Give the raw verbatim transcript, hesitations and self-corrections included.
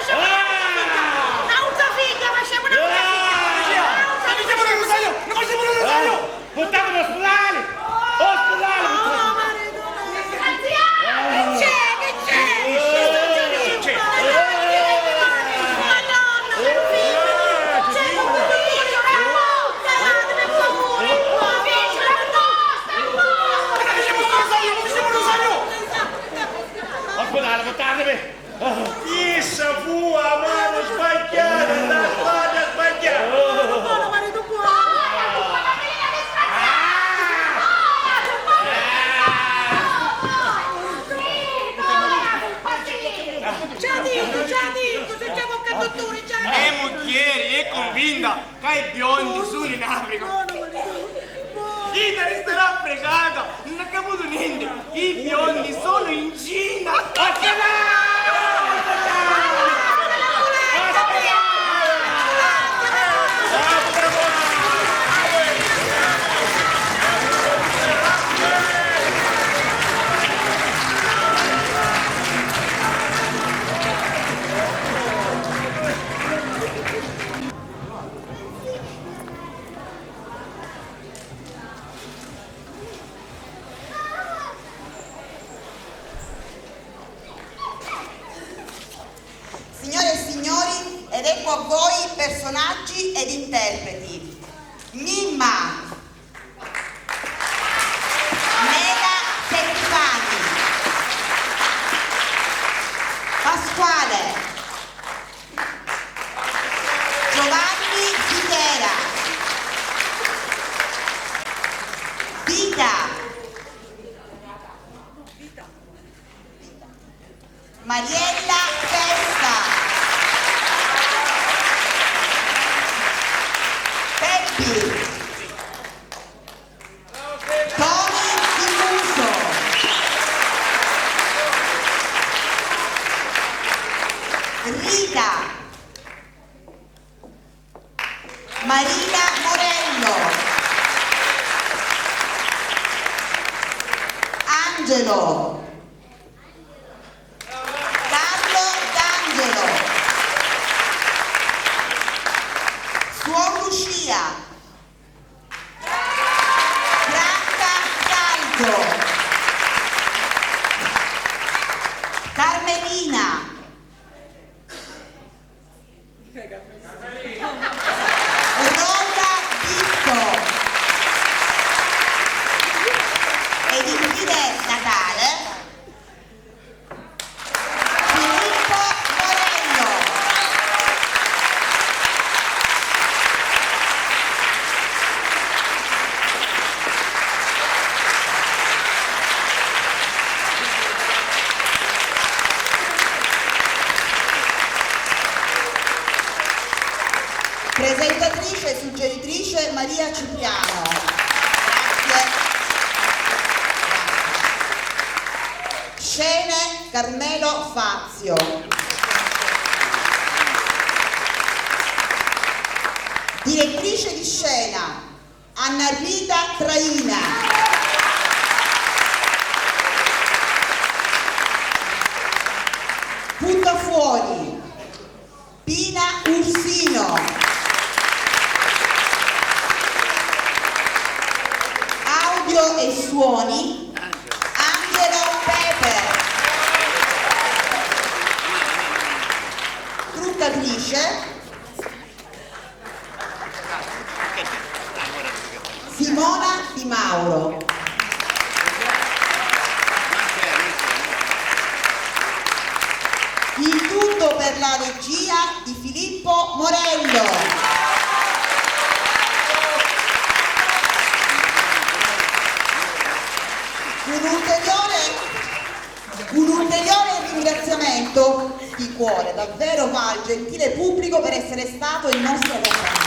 facemu un'autra figghia! Un'autra figghia, facemu un'autra figghia! Un'autra figghia! Facemu un rosario! Noi facemu un rosario! Purtatimi a l'ospidali! Ospidali, purtatimi! Oh, Maria! Che c'è? Che c'è? Che succede? Madonna, che figlio! C'è qualcuno che mi fa apposta! Ladro, per favore! Figlio, sta apposta! Ospedale, portatemi! Chissa fu a manu sbagghiata, la squadra sbagghiata! Buono, maritu buono! Già dittu, già dittu, si c'è qualche dutturi, già dittu. Me mugghieri è cunvinta ca i biondi sunnu in Africa. Buono, maritu, buono. Idda ristarà africata, nun ha caputu nenti. I biondi sunnu in Cina. Signore e signori, ed ecco a voi personaggi ed interpreti. Mimma, Mela Settipani, Pasquale, Giovanni Fitera, Toni Di Muso. Rita. Marina Morello. Angelo. Carlo D'Angelo. Suor Lucia. Franca Salzo. Carmelina. Rosa Vito. Ed infine Natale. Filippo Morello. Presentatrice e suggeritrice Maria Cipriano. Grazie. Scene Carmelo Fazio. Direttrice di scena Anna Rita Traina. Buttafuori Pina Ursino. Audio e suoni Angelo Pepe. Truccatrice Simona Di Mauro. Il tutto per la regia di Filippo Morello. Un ulteriore Un ulteriore ringraziamento di cuore davvero va al gentile pubblico per essere stato in nostra compagnia.